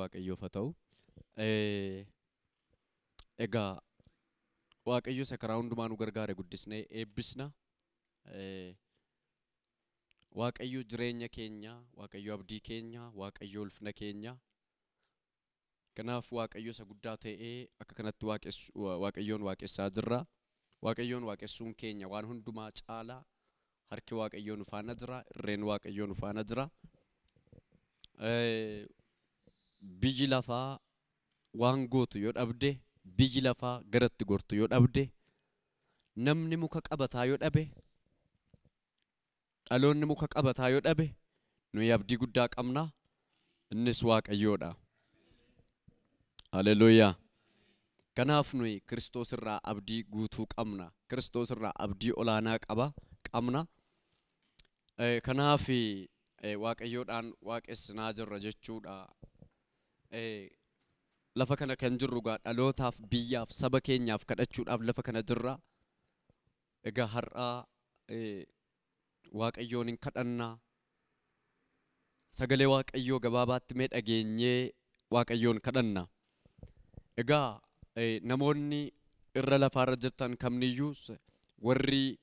Waaqayyoof haa ta'u. Egaa Waaqayyo isa karaa hundumaa nu gargaare guddisnee eebbisna. Waaqayyo jireenya keenya, Waaqayyo abdii keenya, Waaqayyo ulfina keenya. Kanaaf Waaqayyo isa guddaa ta'ee akka kanatti Waaqayyoon waaqessaa jirra. Waaqayyoon waaqessuun keenya waan hundumaa caalaa harki Waaqayyoo nu faana jira, irreen Waaqayyoo nu faana jira. Biyyi lafaa waan gootu yoo dhabde, biyyi lafaa garatti gortu yoo dhabde, namni muka qabataa yoo dhabe, dhaloonni muka qabataa yoo dhabe, nuyi abdii guddaa qabna. Innis Waaqayyoodha. Haleluuyaa. Kanaaf nuyi Kiristoos irraa abdii guutuu qabna. Kiristoos irraa abdii olaanaa qabna. Kanaaf Waaqayyoodhaan waaqessinaa jirra jechuudha. Lafa kana kan jirru egaa dhalootaaf, biyyaaf, saba keenyaaf kadhachuudhaaf lafa kana jirra. Egaa har'a Waaqayyoon hin kadhannaa. Sagalee Waaqayyoo gabaabaatti mee dhageenyee Waaqayyoon kadhanna. Egaa namoonni irra lafaarra jirtan kamniyyuu warri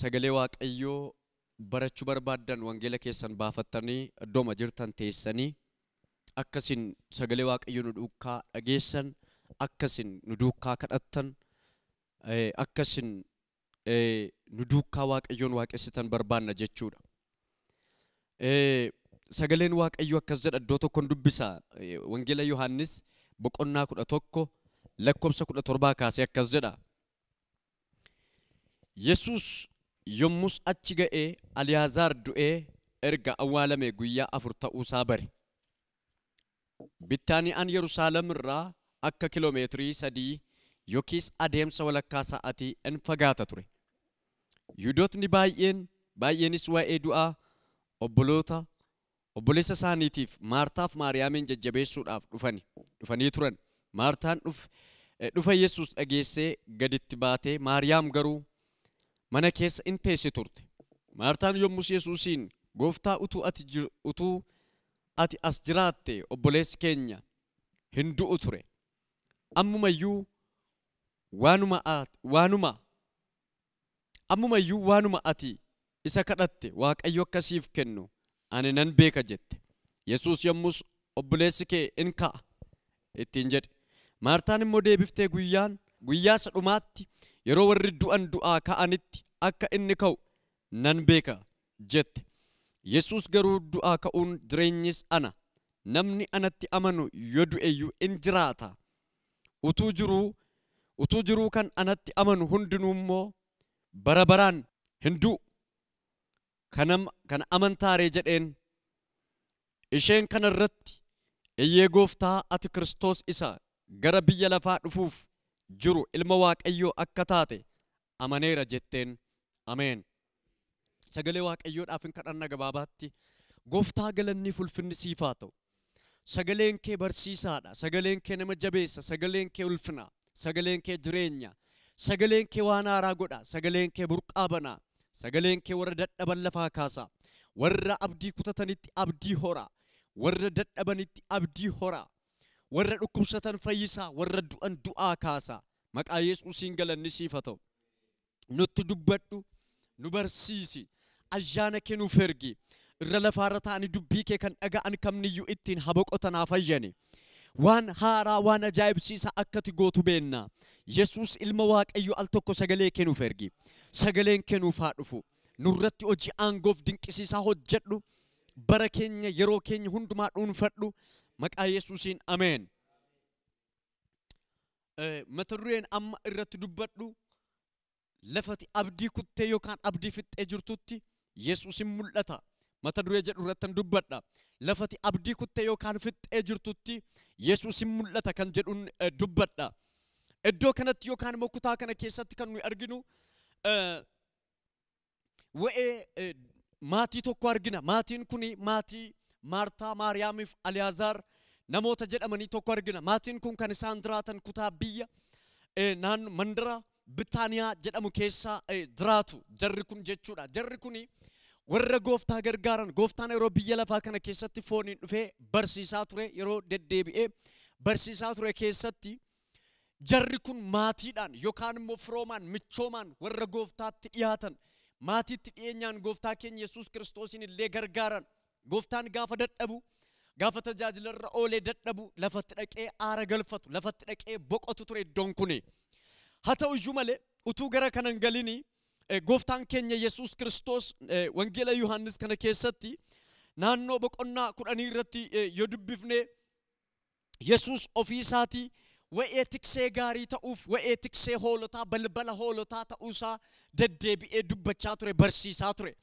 sagalee Waaqayyoo barachuu barbaaddan wangeela keessan baafattanii iddooma jirtan teessanii akkasin sagalee Waaqayyoo nu duukaa dhageessan, akkasin nu duukaa kadhattan, akkasin nu duukaa Waaqayyoon waaqessitan barbaanna jechuudha. Sagaleen Waaqayyoo akkas jedha, iddoo tokkoon dubbisa. Wangeela Yohaannis boqonnaa 11 lakkoofsa 17 kaasee akkas jedha. Yesuus yommus achi ga'ee Aliyaazaar du'ee erga awwaalame guyyaa 4 ta'uusaa bare. Bittaaniyaan Yerusaalem irraa akka kiloomeetirii 3 yookiis adeemsa walakkaa sa'aatii in fagaata ture. Yihudootni baay'eenis waa'ee du'aa obboleessa isaaniitiif Maartaaf Maariyaamiin jajjabeessuudhaaf dhufanii turan. Maartaan dhufa Yesuus dhageessee gaditti baatee, Maariyaam garuu mana keessa in teesse turte. Maartaan yommus Yesuusiin, Gooftaa, utuu ati as jiraatte obboleessi keenya hin du'u ture. Ammumayyuu waanuma ati isa kadhatte Waaqayyo akkasiif kennu ani nan beeka jette. Yesuus yommus, obboleessi kee in ka'a ittiin jedhe. Maartaan immoo deebiftee, guyyaa isa dhumaatti yeroo warri du'an du'aa ka'anitti akka inni ka'u nan beeka jette. Yesuus garuu, du'aa ka'uun jireenyis ana. Namni anatti amanu yoo du'eyyuu in jiraata. Utuu jiruu kan anatti amanu hundinuu immoo bara baraan hin du'u. Kana amantaaree jedheen. Isheen kana irratti, eeyyee Gooftaa, ati Kiristoos isa gara biyya lafaa dhufuuf jiru ilma Waaqayyoo akka taate amaneera jetteen. Ameen. Sagalee Waaqayyoodhaaf hin kadhanna gabaabaatti. Gooftaa, galanni ulfinni siif haa ta'u. Sagaleen kee barsiisaadha. Sagaleen kee nama jabeessa. Sagaleen kee ulfina. Sagaleen kee jireenya. Sagaleen kee waan haaraa godha. Sagaleen kee burqaa bana. Sagaleen kee warra dadhaban lafaa kaasa. Warra abdii kutatanitti abdii hora. Warra dadhabanitti abdii hora. Warra dhukkubsatan fayyisaa. Warra du'an du'aa kaasa. Maqaa Yesuusiin galanni siif haa ta'u. Nutti dubbadhu, nu barsiisi. Ayyaana kee nuuf ergi. Irra lafaarra ta'anii dubbii kee kan dhaga'an kamniyyuu ittiin haa boqotan, haa fayyani. Waan haaraa, waan ajaa'ibsiisaa akkati gootu beenna. Yesuus ilma Waaqayyoo, al tokko sagalee kee nuuf ergi. Sagaleen kee nuuf haa dhufu. Nurratti hojii aangoof dinqisiisaa hojjedhu. Bara keenya, yeroo keenya hundumaa dhuunfadhu. Maqaa Yesuusiin, ameen. Mata dureen amma irratti dubbadhu, lafati abdii kuttee yookaan abdii fixxee jirtutti Yesuus hin mul'ata. Mata duree jedhu irratti dubbadha. Lafati abdii kuttee yookaan fixxee jirtutti Yesuus hin mul'ata kan jedhuun dubbadha. Iddoo kanatti yookaan immoo kutaa kana keessatti kan nuyi arginu waa'ee maatii tokko argina. Maatiin kuni maatii Maartaa, Maariyaamiif Aliyaazar namoota jedhamanii tokko argina. Maatiin kun kan isaan jiraatan kutaa biyya naannoo mandara Bitaaniyaa jedhamu keessa jiraatu jarri kun jechuudha. Jarri kuni Warra gooftaa gargaaran, gooftaan yeroo biyya lafaa kana keessatti fooniin dhufee barsiisaa ture, yeroo deddeebi'ee barsiisaa ture keessatti jarri kun maatiidhaan yookaan immoo firoomaan, michoomaan warra gooftaatti dhiyaatan, maatiitti dhiyeenyaan gooftaa keenya Yesuus Kiristoosiin illee gargaaran. Gooftaan gaafa dadhabu, gaafa tajaajilarra oolee dadhabu, lafatti dhaqee aara galfatu, lafatti dhaqee boqotu ture iddoon kuni. Haa ta'u iyyuu malee utuu gara kanan galinii gooftaan keenya Yesuus Kiristoos Wangeela Yohaannis kana keessatti naannoo boqonnaa 10 irratti yoo dubbifne Yesuus ofii isaatii wa'ee tiksee gaarii ta'uuf, wa'ee tiksee hoolotaa, balbala hoolotaa ta'uusaa deddeebi'ee dubbachaa ture, barsiisaa ture.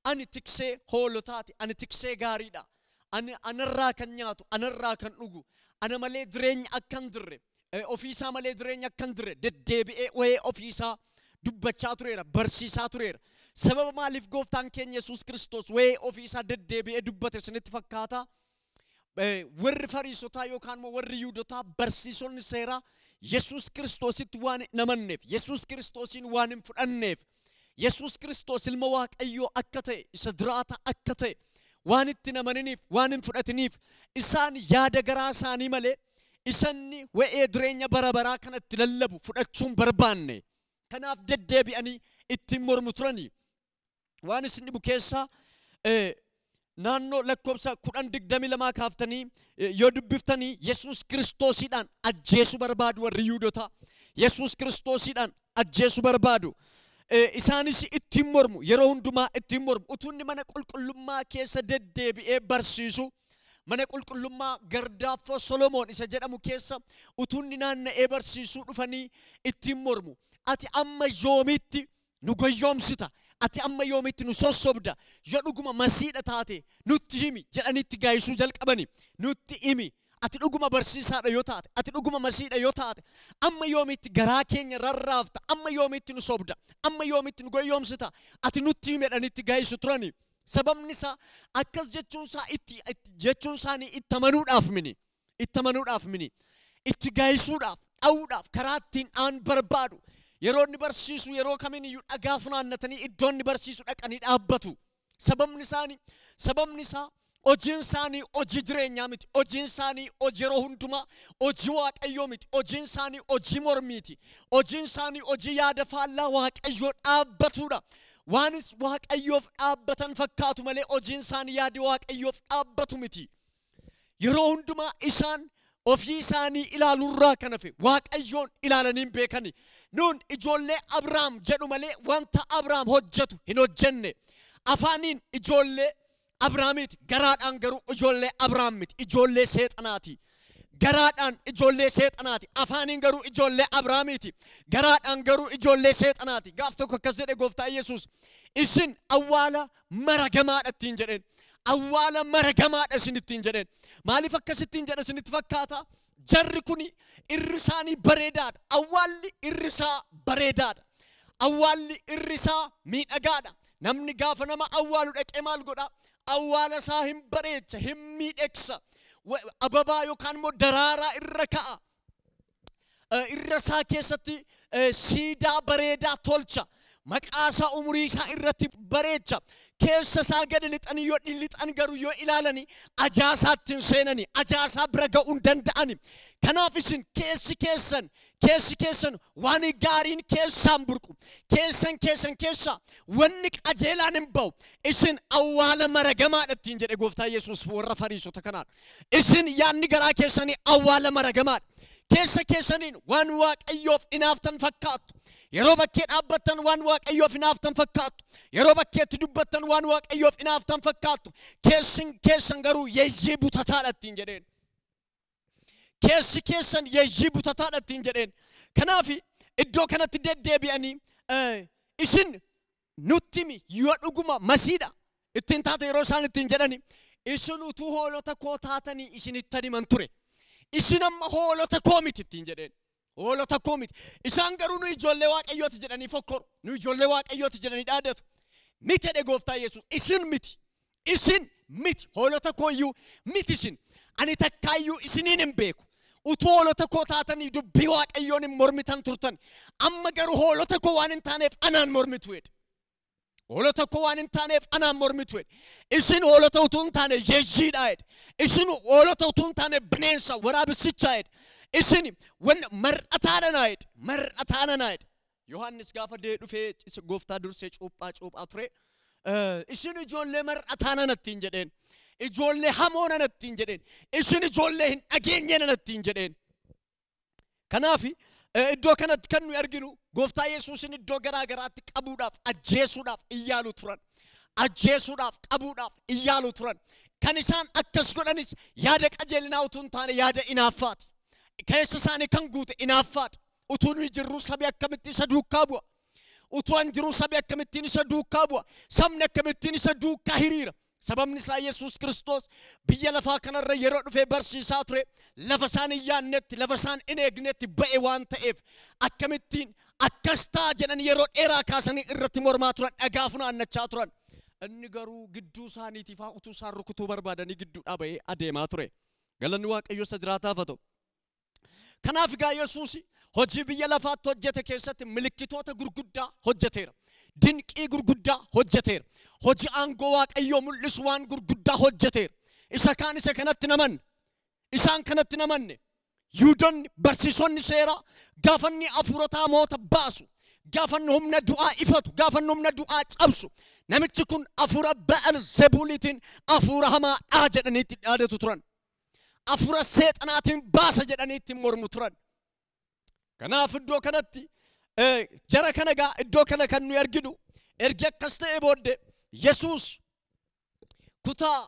Ani tiksee hoolotaati, ani tiksee gaariidha. Ani anarraa kan nyaatu, anarraa kan dhugu, ana malee jireenya akka hin jirre, ofiisaa malee jireenya akka hin jirre deddeebi'ee wa'ee ofiisaa dubbachaa tureera, barsiisaa tureera. Sababa maaliif gooftaan keenya Yesuus Kiristoos wa'ee ofiisaa deddeebi'ee dubbate isinitti fakkaata? Warri Fariisotaa yookaan immoo warri Yihuudotaa barsiisonni seeraa Yesuus Kiristoositti waan hin amanneef, Yesuus Kiristoosiin waan hin fudhanneef, Yesuus Kiristoos ilma Waaqayyoo akka ta'e, isa jiraata akka ta'e waan itti hin amaniniif, waan hin fudhatiniif, isaan yaada garaa isaanii malee isanni wa'ee jireenya bara baraa kanatti lallabu fudhachuun barbaanne. Kanaaf deddeebi'anii ittiin mormu turanii. Waan isin dhibu keessaa naannoo lakkoofsa 10:22 kaaftanii yoo dubbiftanii Yesuus Kiristoosiidhaan ajjeesuu barbaadu warri Yihuudotaa. Yesuus Kiristoosiidhaan ajjeesuu barbaadu. Isaanis ittiin mormu, yeroo hundumaa ittiin mormu. Utuu inni mana qulqullummaa keessa deddeebi'ee barsiisu, mana qulqullummaa gardaaffoo Solomoon isa jedhamu keessa utuu inni naanna'ee barsiisuu dhufanii ittiin mormu. Ati amma yoomitti nu goyyoomsita? Ati amma yoomitti nu sossobda? Yoo dhuguma masiidha taate nutti himi jedhanii itti gaayisuu jalqabani. Nutti himi. Ati dhuguma barsiisaadha yoo taate, ati dhuguma masiidha yoo taate, amma yoomitti garaa keenya rarraafta? Amma yoomitti nu sobda? Amma yoomitti nu goyyoomsita? Ati nutti himi jedhanii itti gaayisu turani. Sababni isaa akkas jechuun isaa itti jechuun isaanii itti amanuudhaaf mini. Itti amanuudhaaf mini. Itti gaayisuudhaaf, dha'uudhaaf karaa ittiin aan barbaadu. Yeroo inni barsiisu yeroo kamiin iyyuu dhagaa funaannatanii iddoo inni barsiisu dhaqanii dhaabbatu. Sababni isaa hojiin isaanii hojii jireenyaa miti. Hojiin isaanii hojii yeroo hundumaa hojii Waaqayyoo miti. Hojiin isaanii hojii mormiiti. Hojiin isaanii hojii yaada faallaa Waaqayyoo dhaabbatudha. Waanis Waaqayyoof dhaabbatan fakkaatu malee hojiin isaanii yaada Waaqayyoof dhaabbatu miti. Yeroo hundumaa isaan ofii isaanii ilaaluurraa kan hafe Waaqayyoon ilaalanii hin beekani. Nuun ijoollee Abrahaam jedhu malee wanta Abrahaam hojjetu hin hojjenne. Afaaniin ijoollee Abrahaamiiti, garaadhaan garuu ijoollee Abrahaam miti, ijoollee seexanaati. Garaadhaan ijoollee seexanaati, afaaniin garuu ijoollee Abrahaamiiti, garaadhaan garuu ijoollee seexanaati. Gaaf tokko akkas jedhe gooftaa Yesuus, isin awwaala maragamaadha ittiin jedheen. Awwaala maragamaadha isin ittiin jedheen. Maaliif akkasittiin jedhe isinitti fakkaata? Jarri kuni irri isaanii bareedaadha. Awwaalli irri isaa bareedaadha. Awwaalli irri isaa miidhagaadha. Namni gaafa nama awwaalu dhaqee maal godha? Awwaala isaa hin bareecha, hin miidhagsa. Ababaa yookaan immoo daraaraa irra ka'a. Irra isaa keessatti siidaa bareedaa tolcha. Maqaa isaa umurii isaa irratti bareecha. Keessa isaa gadi lixanii yoo lixan garuu yoo ilaalanii ajaa isaatti hin seenanii, ajaa isaa bira ga'uu hin danda'ani. Kanaaf isin keessi keessan waan gaariin keessaan burqu. Keessan keessan keessa wanni qajeelaan hin ba'u. Isin awwaala maragamaadha ittiin jedhe gooftaa Yesuus warra Fariisota kanaan. Isin yaadni garaa keessanii awwaala maragamaadha. Keessa keessaniin waan Waaqayyoof hinaaftan fakkaattu. Yeroo bakkee dhaabbattan waan Waaqayyoof hinaaftan fakkaattu. Yeroo bakkeetti dubbattan waan Waaqayyoof hinaaftan fakkaattu. Keessan garuu yeeyyii butataadha ittiin jedheen. Keessi keessan yeeyyii butataadha ittiin jedheen. Kanaaf iddoo kanatti deddeebi'anii isin nutti himi yoo dhuguma masiidha ittiin taate yeroo isaan ittiin jedhani, isin utuu hoolota koo taatanii isinittan himan ture. Isin amma hoolota koo miti ittiin jedheen. Hoolota koo miti. Isaan garuu nu ijoollee Waaqayyooti jedhanii fokkoru. Nu ijoollee Waaqayyooti jedhanii dhaadatu. Miti jedhe gooftaa Yesuus. Isin miti. Isin miti. Hoolota koo iyyuu miti isin. Ani takkaayyuu isiniin hin beeku. Utuu hoolota koo taatanii dubbii Waaqayyoon hin mormitan turtan. Amma garuu hoolota koo waan hin taaneef anaan mormitu jedhe. Hoolota koo waan hin taaneef anaan mormitu jedhe. Isin hoolota utuu hin taane jeejiidha jedhe. Isin hoolota utuu hin taane bineensa waraabessichaa jedhe. Isin mar'ataadha jedhe. Mar'ataadha jedhe. Yohaannis gaafa dee dhufee gooftaa dursee cuuphaa cuuphaa ture. Isin ijoollee mar'ataa nanattiin jedheen. Ijoollee hamoo nanattiin jedheen. Isin ijoollee hin dhageenye nanattiin jedheen. Kanaaf iddoo kanatti kan nuyi arginu gooftaa Yesuusin iddoo garaa garaatti qabuudhaaf ajjeesuudhaaf iyyaalu turan. Ajjeesuudhaaf qabuudhaaf iyyaalu turan. Kan isaan akkas godhanis yaada qajeelinaa utuu hin taane yaada inaaffaati. Keessa isaanii kan guute inaaffaadha. Utuu nuyi jirru sabi akkamitti isa duukaa bu'a? Utuu an jiru sabi akkamittiin isa duukaa bu'a? Sabni akkamittiin isa duukaa hiriira? Sababni isaa Yesuus Kiristoos biyya lafaa kanarra yeroo dhufee barsiisaa ture lafa isaan hin yaadnetti lafa isaan hin eegnetti ba'e waan ta'eef akkamittiin akkas ta'a jedhan yeroo dheeraa kaasanii irratti mormaa turan dhagaa funaannachaa turan. Inni garuu gidduu isaaniitiif haa utuu isaan rukutuu barbaadanii gidduudhaa ba'ee adeemaa ture. Galanni Waaqayyo isa jiraataaf haa ta'u. Kanaaf egaa Yesuus hojii biyya lafaatti hojjete keessatti milikkitoota gurguddaa hojjeteera. Dinqii gurguddaa hojjeteera. Hojii aangoo Waaqayyoo mul'isu waan gurguddaa hojjeteera. Isa kaan isa kanatti namanne. Isaan kanatti namanne. Yihuudoonni barsiisonni seeraa gaafanni hafuurota hamoota baasu, gaafanni humna du'aa ifatu, gaafanni humna du'aa cabsu, namichi kun hafuura Ba'al Zebuuliitiin hafuura hamaadhaa jedhanii itti dhaadatu turan. Hafuura seexanaatiin baasa jedhanii ittiin mormu turan. Kanaaf iddoo kanatti jara kana egaa iddoo kana kan nuyi arginu ergi akkas ta'ee booddee Yesuus kutaa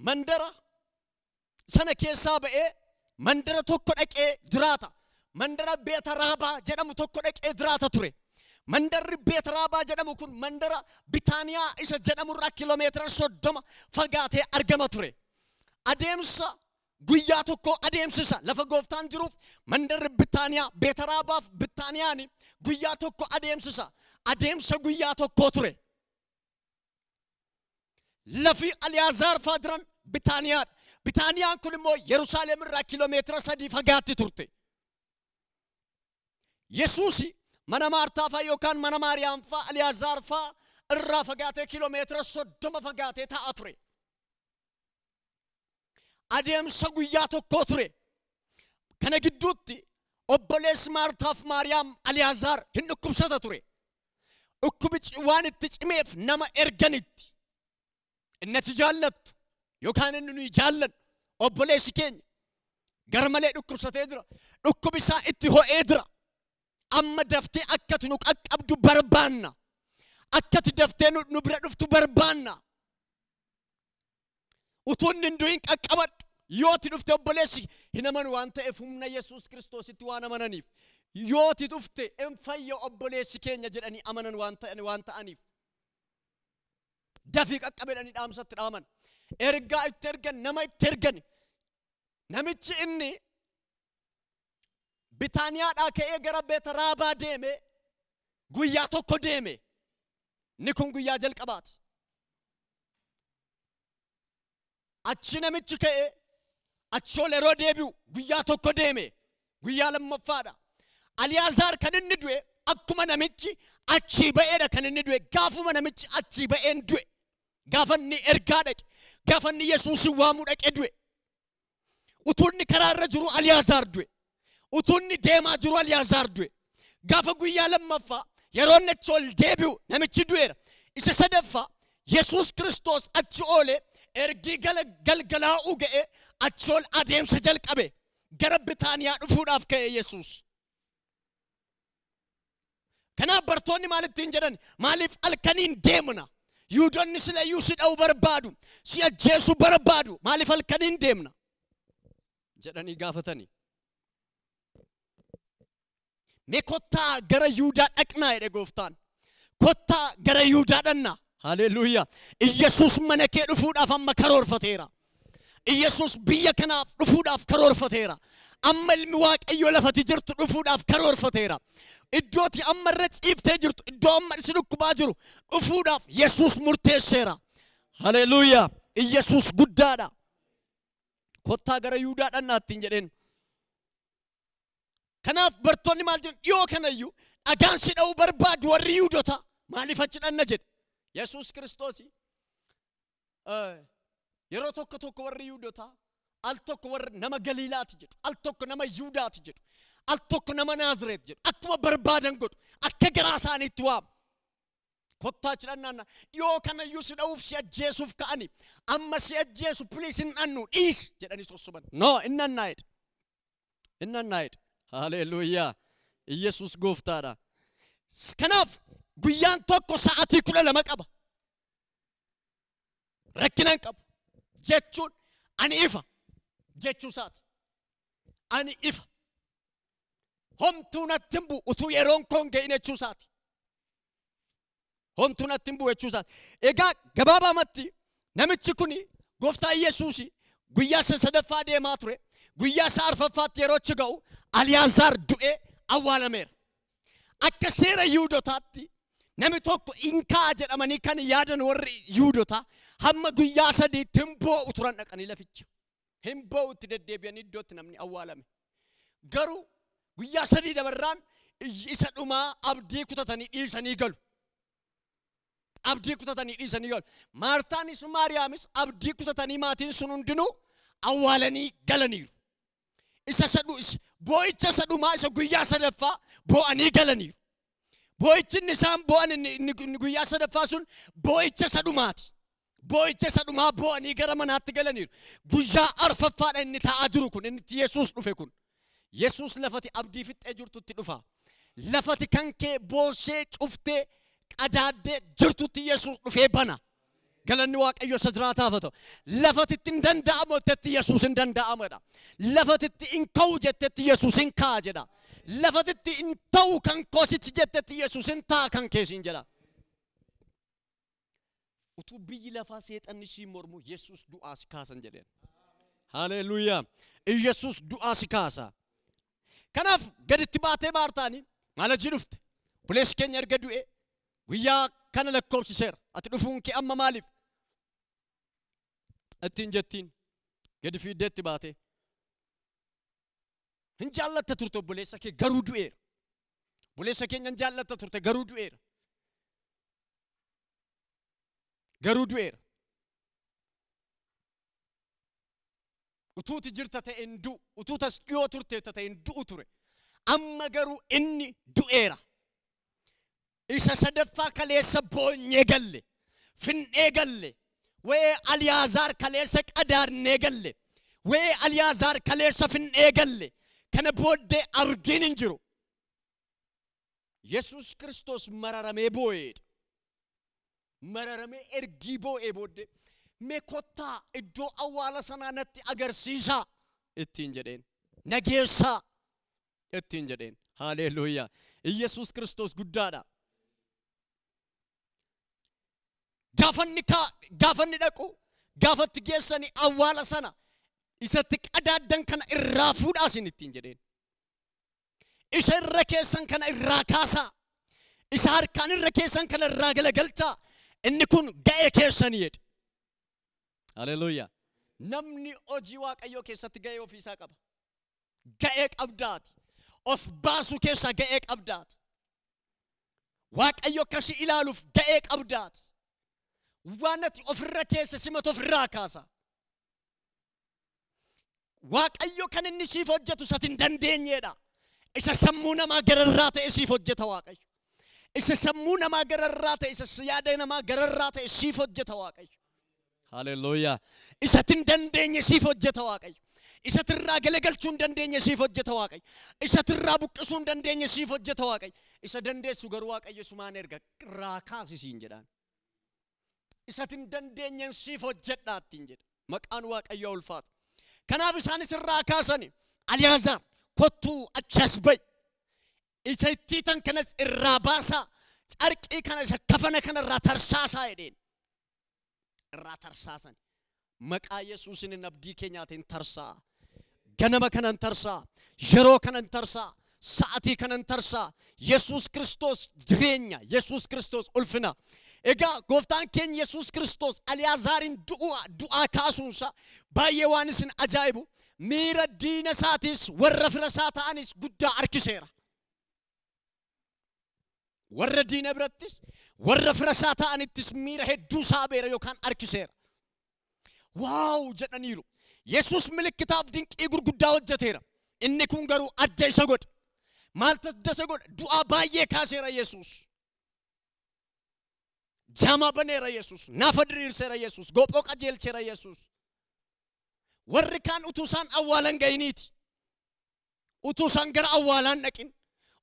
mandara sana keessaa ba'ee mandara tokko dhaqee jiraata. Mandara Beetaraabaa jedhamu tokko dhaqee jiraata ture. Mandarri Beetaraabaa jedhamu kun mandara Bitaaniyaa isa jedhamurraa kiiloomeetira 30 fagaatee argama ture. Adeemsa guyyaa tokko adeemsisa lafa gooftaan jiruuf mandarri Bitaaniyaa Beetaraabaaf Bitaaniyaan guyyaa tokko adeemsisa. Adeemsa guyyaa tokko ture. Lafi Aliyaazaar fa'aa jiran Bitaaniyaadha. Bitaaniyaan kun immoo Yerusaalem irraa kiiloomeetira 3 fagaatti turte. Yesuus mana Maartaa fa'aa yookaan mana Maariyaam fa'aa Aliyaazaar fa'aa irraa fagaatee kiiloomeetira 30 fagaatee taa'aa ture. Adeemsa guyyaa tokkoo ture. Kana gidduutti obboleessi Maartaaf Maariyaam Aliyaazaar hin dhukkubsata ture. Dhukkubichi waan itti cimeef nama erganitti. Inni ati jaallattu yookaan inni nuyi jaallannu obboleessi keenya gar malee dhukkubsatee jira. Dhukkubi isaa itti ho'ee jira. Amma daftee akkati nu qaqqabdu barbaanna. Akkati daftee nu bira dhuftu barbaanna. Utuu inni hin du'in qaqqabadhu. Yoo ati dhufte obboleessi hin amanu waan ta'eef humna Yesuus Kiristoositti waan amananiif. Yoo ati dhufte hin fayya obboleessi keenya jedhanii amanan waan ta'aniif. Dafii qaqqabedhanii dhaamsatti dhaaman. Ergaa itti ergan nama itti ergan. Namichi inni Bitaaniyaadhaa ka'ee gara Beetaraabaa deeme guyyaa tokko deeme. Inni kun guyyaa jalqabaati. Achi namichi ka'ee achi ol yeroo deebi'u guyyaa tokko deeme. Guyyaa lammaffaadha. Aliyaazaar kan inni du'e akkuma namichi achii ba'eedha kan inni du'e. Gaafuma namichi achii ba'een du'e. Gaafa inni ergaa dhaqe. Gaafa inni Yesuusin waamuu dhaqe du'e. Utuu inni karaa irra jiru Aliyaazaar du'e. Utuu inni deemaa jiru Aliyaazaar du'e. Gaafa guyyaa lammaffaa yeroo inni achi ol deebi'u namichi du'eera. Isa sadaffaa Yesuus Kiristoos achi oolee ergii galgalaa'uu ga'e achi ol adeemsa jalqabe. Gara Bitaaniyaa dhufuudhaaf ka'e Yesuus. Kanaaf bartoonni maalittiin jedhan? Maaliif halkaniin deemna? Yihuudoonni silayyuu si dha'uu barbaadu, si ajjeesuu barbaadu, maaliif halkaniin deemna? Jedhanii gaafatanii. Mee kottaa gara Yihuudaa dhaqnaa jedhe gooftaan. Kottaa gara Yihuudaa dhaqnaa. Haleluuyaa. Iyyasuus mana kee dhufuudhaaf amma karoorfateera. Iyyasuus biyya kanaaf dhufuudhaaf karoorfateera. Amma ilmi Waaqayyoo lafati jirtu dhufuudhaaf karoorfateera. Iddooti amma irra ciiftee jirtu, iddoo amma si dhukkubaa jiru dhufuudhaaf Yesuus murteesseera. Haleluuyaa. Iyyasuus guddaadha. Kottaa gara Yihuudaa dhaqnaa ittiin jedheen. Kanaaf bartoonni maal jedhan? Dhiyoo kanayyuu Dhagaan si dha'uu barbaadu warri Yihuudotaa maaliif achi dhanna jedhe. Yesuus Kiristoos yeroo tokko tokko warri Yihuudotaa al tokko warri nama Galiilaati jedhu, al tokko nama Yihuudaati jedhu, al tokko nama Naazireet jedhu, akkuma barbaadan godhu, akka garaa isaaniitti waamu. Kottaa achi dhannaan dhiyoo kanayyuu si dha'uuf si ajjeesuuf ka'ani, amma si ajjeesu please hin dhannu dhiisi jedhanii sossoban. No, hin dhannaa jedhe. Hin dhannaa jedhe. Haleluuyaa. Yesuus gooftaadha. Kanaaf guyyaan tokko sa'aatii 12 qaba. Rakkina hin qabu jechuun ani ifa jechuu isaati. Ani ifa. Homtuu natti hin bu'u utuu yeroon koo hin ga'in jechuu isaati. Homtuu natti hin bu'u jechuu isaati. Egaa gabaabaamatti namichi kuni gooftaa Yesuus guyyaa isa sadaffaa deemaa ture. Guyyaa isa arfaffaatti yeroo achi ga'u Aliyaazaar du'ee awwaalameera. Akka seera Yihuudotaatti namni tokko hin ka'a jedhamanii kan yaadan warri Yihuudotaa hamma guyyaa sadiitti hin boo'u turan dhaqanii laficha. Hin boo'u itti deddeebi'anii iddootti namni awwaalame. Garuu guyyaa sadii dabarraan isa dhumaa abdii kutatanii dhiisanii galu. Abdii kutatanii dhiisanii galu. Maartaanis Maariyaamis abdii kutatanii maatiin sun hundinuu awwaalanii galaniiru. Isa boo'icha isa dhumaa isa guyyaa sadaffaa boo'anii galaniiru. Boo'ichi inni isaan boo'an inni guyyaa sadaffaa sun boo'icha isa dhumaati. Boo'icha isa dhumaa boo'anii gara manaatti galaniiru. Guyyaa arfaffaadha inni taa'aa jiru kun, inni itti Yesuus dhufe kun. Yesuus lafati abdii fixxee jirtutti dhufa. Lafati kan kee boossee cuftee qadaaddee jirtutti Yesuus dhufee bana. Galanni Waaqayyo isa jiraataaf haa ta'u. Lafati itti hin danda'amu jettetti Yesuus hin danda'amu jedha. Lafati itti hin ka'u jettetti Yesuus hin ka'a jedha. Lafati itti hin ta'u kan koosichi jettetti Yesuus hin ta'a kan keessiin jedha. Utuu biyyi lafaa seexanni ishii mormu Yesuus du'aa si kaasan jedheen. Haleluuyaa. Yesuus du'aa si kaasa. Kanaaf gaditti baatee Maartaani maal hojii dhufte? Obboleessi keenya erga du'e guyyaa kana lakkoofsiseera. Ati dhufuun kee amma maaliif? Ittiin jettiin gadi fiiddeetti baatee. Hin jaallatta turte obboleessa kee garuu du'eera. Obboleessa keenya hin jaallatta turte garuu du'eera. Garuu du'eera. Utuuti jirta ta'e hin du'u. Utuu tas dhiyoo turte ta'e hin du'u ture. Amma garuu inni du'eera. Isa sadaffaa kaleessa boonyee galle. Finnee galle. Wa'ee Aliyaazaar kaleessa qadaadnee galle. Wa'ee Aliyaazaar kaleessa finnee galle. Kana booddee argiin hin jiru. Yesuus Kiristoos mararamee boo'eedha. Mararamee ergii boo'ee booddee mee kottaa iddoo awwaala sanaa natti agarsiisaa ittiin jedheen. Nageessaa ittiin jedheen. Haleluuyaa. Yesuus Kiristoos guddaadha. Gaafanni dhaqu gaafatti geessanii awwaala sana isatti qadaaddan kana irraa fuudhaa isin ittiin jedheen. Isa irra keessan kana irraa kaasaa. Isa harkaan irra keessan kana irraa galagalchaa. Inni kun ga'ee keessanii jedhe. Haleluuyaa. Namni hojii Waaqayyoo keessatti ga'ee ofiisaa qaba. Ga'ee qabdaati. Of baasuu keessaa ga'ee qabdaati. Waaqayyo akkasii ilaaluuf ga'ee qabdaati. Waan ati ofirra keessa simatu ofirraa kaasa. Waaqayyo kan inni siif hojjetu isatti hin dandeenyeedha. Isa sammuu namaa gararraa ta'e siif hojjeta Waaqayyo. Isa sammuu namaa gararraa ta'e, isa yaada namaa gararraa ta'e siif hojjeta Waaqayyo. Haleluuyaa. Isatti hin dandeenye siif hojjeta Waaqayyo. Isatti irraa galagalchuu hin dandeenye siif hojjeta Waaqayyo. Isatti irraa buqqisuu hin dandeenye siif hojjeta Waaqayyo. Isa dandeessu garuu Waaqayyo sumaan erga irraa kaasisiin jedhaan. Isatti hin dandeenyeen siif hojjedhaa ittiin jedha. Maqaan Waaqayyoo ulfaatu. Kanaaf isaanis irraa kaasani Aliyaazaar kottuu achi as ba'i. Isa ittiitan kanas irraa baasaa. Carqii kana isa kafana kana irraa tarsaasaa jedheen. Irraa tarsaasan. Maqaa Yesuusin abdii keenyaatiin tarsaa. Ganama kanan tarsaa. Yeroo kanan tarsaa. Sa'atii kanan tarsaa. Yesuus Kiristoos jireenya. Yesuus Kiristoos ulfina. Egaa gooftaan keenya Yesuus Kiristoos Aliyaazaariin du'aa kaasuunsa baay'ee waan isin ajaa'ibu miira diina isaatis warra fira isaa ta'anis guddaa harkiseera. Warra diina birattis warra fira isaa ta'anittis miira hedduu saabeera yookaan harkiseera. Waaw jedhaniiru. Yesuus milikkitaaf dinqii gurguddaa hojjeteera. Inni kun garuu adda isa godha. Maaltu adda isa godha? Du'aa baay'ee kaaseera Yesuus. Jaamaa baneera Yesuus. Naafa diriirseera Yesuus. Gophoo qajeelcheera Yesuus. Warri kaan utuu isaan awwaalan ga'iniiti. Utuu isaan gara awwaalaan dhaqin.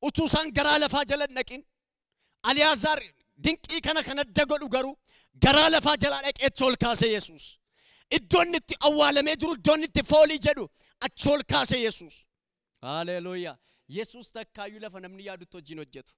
Utuu isaan garaa lafaa jala dhaqin. Aliyaazaar dinqii kana kan adda godhu garuu garaa lafaa jalaa dhaqee achi ol kaase Yesuus. Iddoo inni itti awwaalamee jiru, iddoo inni itti foolii jedhu achi ol kaase Yesuus. Haleluuyaa. Yesuus takkaayyuu lafa namni yaadutti hojiin hojjetu.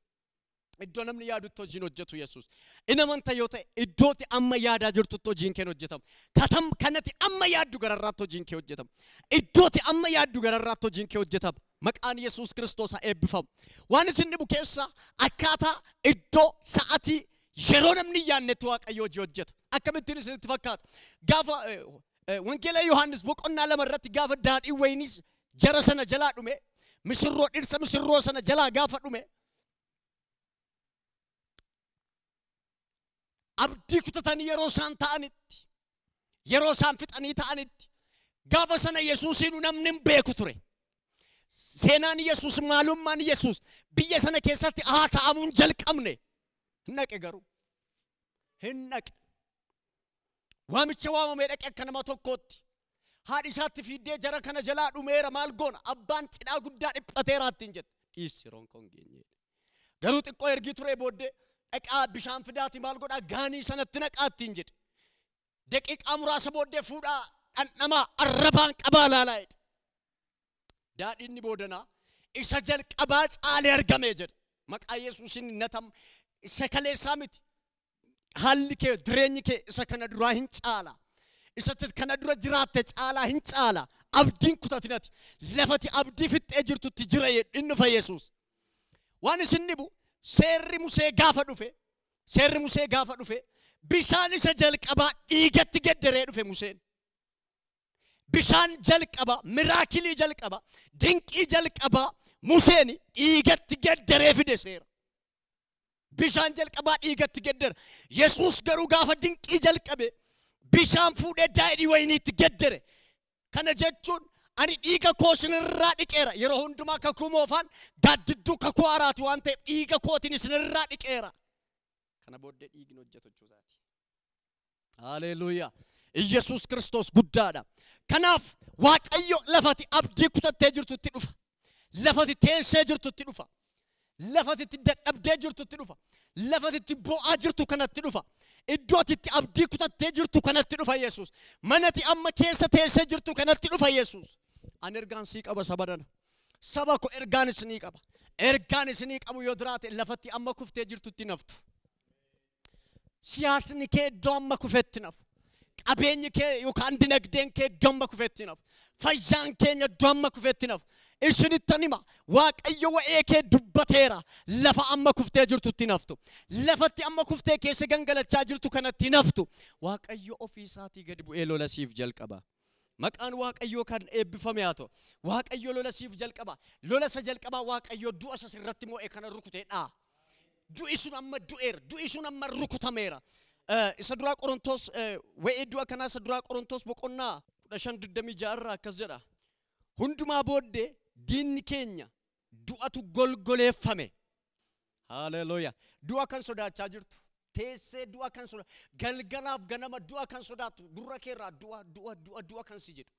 Iddoo namni yaadutti hojiin hojjetu Yesuus. Inni amanta yoo ta'e iddootti amma yaadaa jirtutti hojiin kee hojjetama. Katam kanatti amma yaaddu gararraatti hojiin kee hojjetama. Iddootti amma yaaddu gararraatti hojiin kee hojjetama. Maqaan Yesuus Kiristoos haa eebbifamu. Waan isin dhibu keessaa akkaataa iddoo sa'atii yeroo namni hin yaadnetti Waaqayyo hojii hojjeta. Akkamittiin isinitti fakkaata? Gaafa Wangeela Yohaannis boqonnaa 2 irratti gaafa daadhiin wayiniis jara sana jalaa dhume, misirroo dhirsa misirroo sana jalaa gaafa dhume, abdii kutatanii yeroo isaan ta'anitti, yeroo isaan fixanii ta'anitti, gaafa sana Yesuusiin namni hin beeku ture. Seenaan Yesuus, maalummaan Yesuus biyya sana keessatti haasa'amuun jalqabne. Hin dhaqe garuu. Hin dhaqe. Waamicha waamamee dhaqe akka nama tokkootti. Haadhi isaatti fiiddee jara kana jalaa dhumeera maal goona? Abbaan cidhaa guddaa dhiphateera ittiin jette. Dhiisi yeroon kun geenye. Garuu xiqqoo ergii turee booddee dhaqaa bishaan fidaati maal godhaa gaanii sanatti naqaa ittiin jedhe. Daqiiqaa muraasa booddee fuudhaa dhandhamaa arrabaan qabaa laalaa jedhe. Daadhiinni boodanaa isa jalqabaa caalee argamee jedhe. Maqaa Yesuusiin natam isa kaleessaa miti. Haalli kee jireenyi kee isa kana duraa hin caala. Isa kana dura jiraatte caalaa hin caala. Abdiin kutatinati. Lafati abdii fixxee jirtutti jira inni dhufa Yesuus. Waan isin dhibu seerri Musee gaafa dhufe, seerri Musee gaafa dhufe bishaan isa jalqabaa dhiigatti geddaree dhufe Museen. Bishaan jalqabaa, miraakilii jalqabaa, dinqii jalqabaa Museen dhiigatti geddaree fide seera. Bishaan jalqabaa dhiigatti geddara. Yesuus garuu gaafa dinqii jalqabe bishaan fuudhee daadhii wayiniitti geddare. Kana jechuun ani dhiiga koo isinirraa dhiqeera. Yeroo hundumaa kakuu moofaan gaaddidduu kakuu haaraati waan ta'eef dhiiga kootiin isinirraa dhiqeera. Kana booddee dhiigni hojjetu jechuusaati. Haleluuyaa. Iyyasuus Kiristoos guddaadha. Kanaaf Waaqayyo lafati abdii kutattee jirtutti dhufa. Lafati teessee jirtutti dhufa. Lafati itti dadhabdee jirtutti dhufa. Lafati itti bo'aa jirtu kanatti dhufa. Iddoo itti abdii kutattee jirtu kanatti dhufa Yesuus. Manati amma keessa teessee jirtu kanatti dhufa Yesuus. Ani ergaan sii qaba saba dana. Saba ko ergaan isinii qaba. Ergaan isinii qabu yoo jiraate lafatti amma kuftee jirtutti naftu. Siyaasni kee iddoo amma kufetti nafu. Qabeenyi kee yookaan dinagdeen kee iddoo amma kufetti nafu. Fayyaan keenya iddoo amma kufetti nafu. Isinittan hima Waaqayyo wa'ee kee dubbateera. Lafa amma kuftee jirtutti naftu. Lafatti amma kuftee keessa gangalachaa jirtu kanatti naftu. Waaqayyo ofii isaatii gadi bu'ee lola siif jalqaba. Maqaan Waaqayyoo kan eebbifame haa ta'u. Waaqayyo lola siif jalqaba. Lola isa jalqabaa Waaqayyo du'a isa sirratti mo'e kana rukutee dhaa. Du'i sun amma du'eera. Du'i sun amma rukutameera. Isa duraa Qorontos wa'ee du'a kanaa isa duraa Qorontos boqonnaa 15:26 irraa akkas jedha. Hundumaa booddee diinni keenya du'atu golgoleeffame. Haleluuyaa. Du'a kan sodaachaa jirtu. Teessee du'a kan sodaattu. Galgalaaf ganama du'a kan sodaattu. Gurra keerraa du'a du'a du'a du'a kan si jedhu.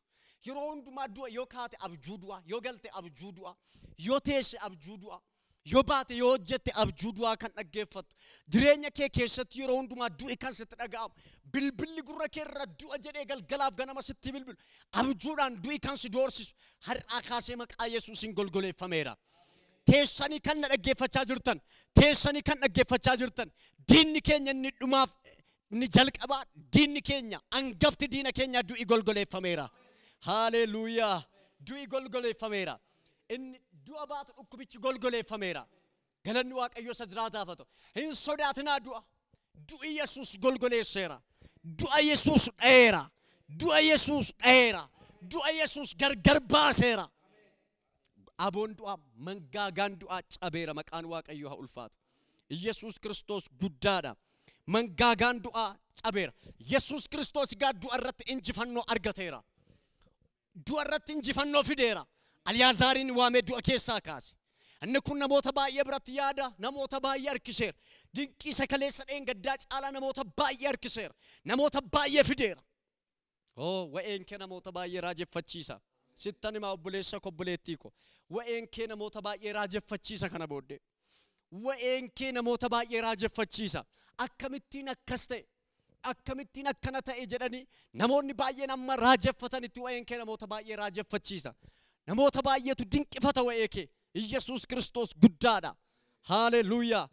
Yeroo hundumaa du'a yoo kaate abjuu du'a, yoo galte abjuu du'a, yoo teesse abjuu du'a, yoo baate yoo hojjette abjuu du'aa kan dhaggeeffattu. Jireenya kee keessatti yeroo hundumaa du'i kan sitti dhaga'amu. Bilbilli gurra keerra du'a jedhee galgalaaf ganama sitti bilbilu. Abjuudhaan du'i kan si doorsisu. Har'aa kaasee maqaa Yesuusiin golgoleeffameera. Teessanii kan na dhaggeeffachaa jirtan, teessanii kan dhaggeeffachaa jirtan, diinni keenya inni dhumaaf inni jalqabaa, diinni keenya hangafti diina keenya du'i golgoleeffameera. Haleluuyaa. Du'i golgoleeffameera. Inni du'a baatu dhukkubichi golgoleeffameera. Galanni Waaqayyo isa jiraataaf haa ta'u. Hin sodaatinaa du'a. Du'i Yesuus golgoleesseera. Du'a Yesuus dha'eera. Du'a Yesuus dha'eera. Du'a Yesuus gargar baaseera. Aboon du'aa mangaagaan du'aa cabeera. Maqaan Waaqayyoo haa ulfaatu. Yesuus Kiristoos guddaadha. Mangaagaan du'aa cabeera. Yesuus Kiristoos egaa du'a irratti injifannoo argateera. Du'a irratti injifannoo fideera. Aliyaazaariin waamee du'a keessaa kaase. Inni kun namoota baay'ee biratti yaada namoota baay'ee harkiseera. Dinqii isa kaleessa dheengaddaa caalaa namoota baay'ee harkiseera. Namoota baay'ee fideera. Oo, wa'een kee namoota baay'ee raajeffachiisa. Sittan himaa, obboleessa koo, obboleettii ko. Wa'een kee namoota baay'ee raajeffachiisa kana booddee. Wa'een kee namoota baay'ee raajeffachiisa. Akkamittiin akkas ta'e? Akkamittiin akkana ta'e jedhanii namoonni baay'een amma raajeffatanitti wa'een kee namoota baay'ee raajeffachiisa. Namoota baay'eetu dinqifata wa'ee kee. Iyyasuus Kiristoos guddaadha. Haaleluuyaa.